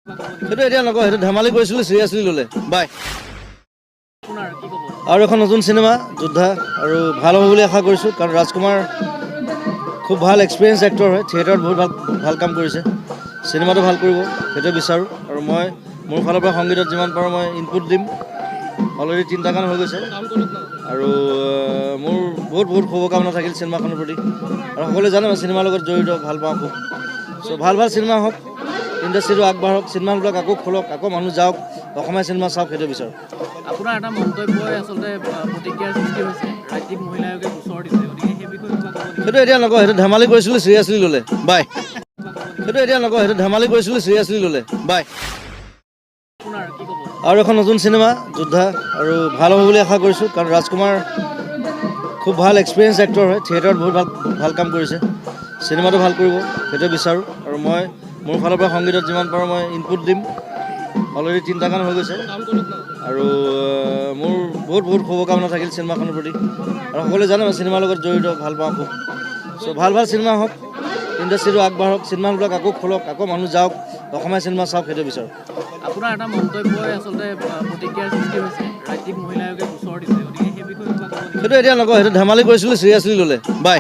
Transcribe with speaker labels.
Speaker 1: সেইটো এতিয়া নকওঁ, সেইটো ধেমালি কৰিছিলোঁ, চিৰিয়াছলি ল'লে। বাই।
Speaker 2: আপোনাৰ কি ক'ব?
Speaker 1: আৰু এখন নতুন চিনেমা যোদ্ধা আৰু ভাল হ'ব বুলি আশা কৰিছোঁ, কাৰণ ৰাজকুমাৰ খুব ভাল এক্সপিৰিয়েঞ্চ এক্টৰ হয়। থিয়েটাৰত বহুত ভাল ভাল কাম কৰিছে, চিনেমাটো ভাল কৰিব সেইটোৱে বিচাৰোঁ। আৰু মই মোৰ ফালৰ পৰা সংগীতত যিমান পাৰোঁ মই ইনপুট দিম। অলৰেডি তিনিটা গান হৈ গৈছে আৰু মোৰ বহুত বহুত শুভকামনা থাকিল চিনেমাখনৰ প্ৰতি। আৰু সকলোৱে জানে মই চিনেমাৰ লগত জড়িত, ভাল পাওঁ খুব। চ' ভাল ভাল চিনেমা হওক, ইণ্ডাষ্ট্ৰিটো আগবাঢ়ক, চিনেমাবিলাক আকৌ খোলক, আকৌ মানুহ যাওক, অসমীয়া চিনেমা চাওক, সেইটোৱে বিচাৰোঁ।
Speaker 2: আপোনাৰ এটা মন্তব্যই আচলতে প্ৰতিক্ৰিয়াৰ সৃষ্টি হৈছে, ৰাজ্যিক মহিলা আয়োগে গোচৰ দিছে, গতিকে সেই বিষয়ে কিবা ক'ব নেকি?
Speaker 1: সেইটো এতিয়া নকওঁ, সেইটো ধেমালি কৰিছিলোঁ, চিৰিয়াছলি ল'লে। বাই। সেইটো এতিয়া নকওঁ, সেইটো ধেমালি কৰিছিলোঁ, চিৰিয়াছলি ল'লে। বাই।
Speaker 2: আপোনাৰ কি ক'ব?
Speaker 1: আৰু এখন নতুন চিনেমা যোদ্ধা আৰু ভাল হ'ব বুলি আশা কৰিছোঁ, কাৰণ ৰাজকুমাৰ খুব ভাল এক্সপিৰিয়েঞ্চ এক্টৰ হয়। থিয়েটাৰত বহুত ভাল ভাল কাম কৰিছে, চিনেমাটো ভাল কৰিব সেইটোৱে বিচাৰোঁ। আৰু মই মোৰ ফালৰ পৰা সংগীতত যিমান পাৰোঁ মই ইনপুট দিম। অলৰেডি তিনিটা গান হৈ গৈছে আৰু মোৰ বহুত বহুত শুভকামনা থাকিল চিনেমাখনৰ প্ৰতি। আৰু সকলোৱে জানে মই চিনেমাৰ লগত জড়িত, ভাল পাওঁ খুব। চ' ভাল ভাল চিনেমা হওক, ইণ্ডাষ্ট্ৰিটো আগবাঢ়ক, চিনেমাবিলাক আকৌ খোলক, আকৌ মানুহ যাওক, অসমীয়া চিনেমা চাওক, সেইটোৱে বিচাৰোঁ।
Speaker 2: আপোনাৰ এটা মন্তব্যই আচলতে প্ৰতিক্ৰিয়াৰ সৃষ্টি হৈছে, ৰাজ্যিক মহিলা আয়োগে গোচৰ দিছে, গতিকে সেই বিষয়ে কিবা ক'ব নেকি?
Speaker 1: সেইটো এতিয়া নকওঁ, সেইটো ধেমালি কৰিছিলোঁ, চিৰিয়াছলি ল'লে। বাই।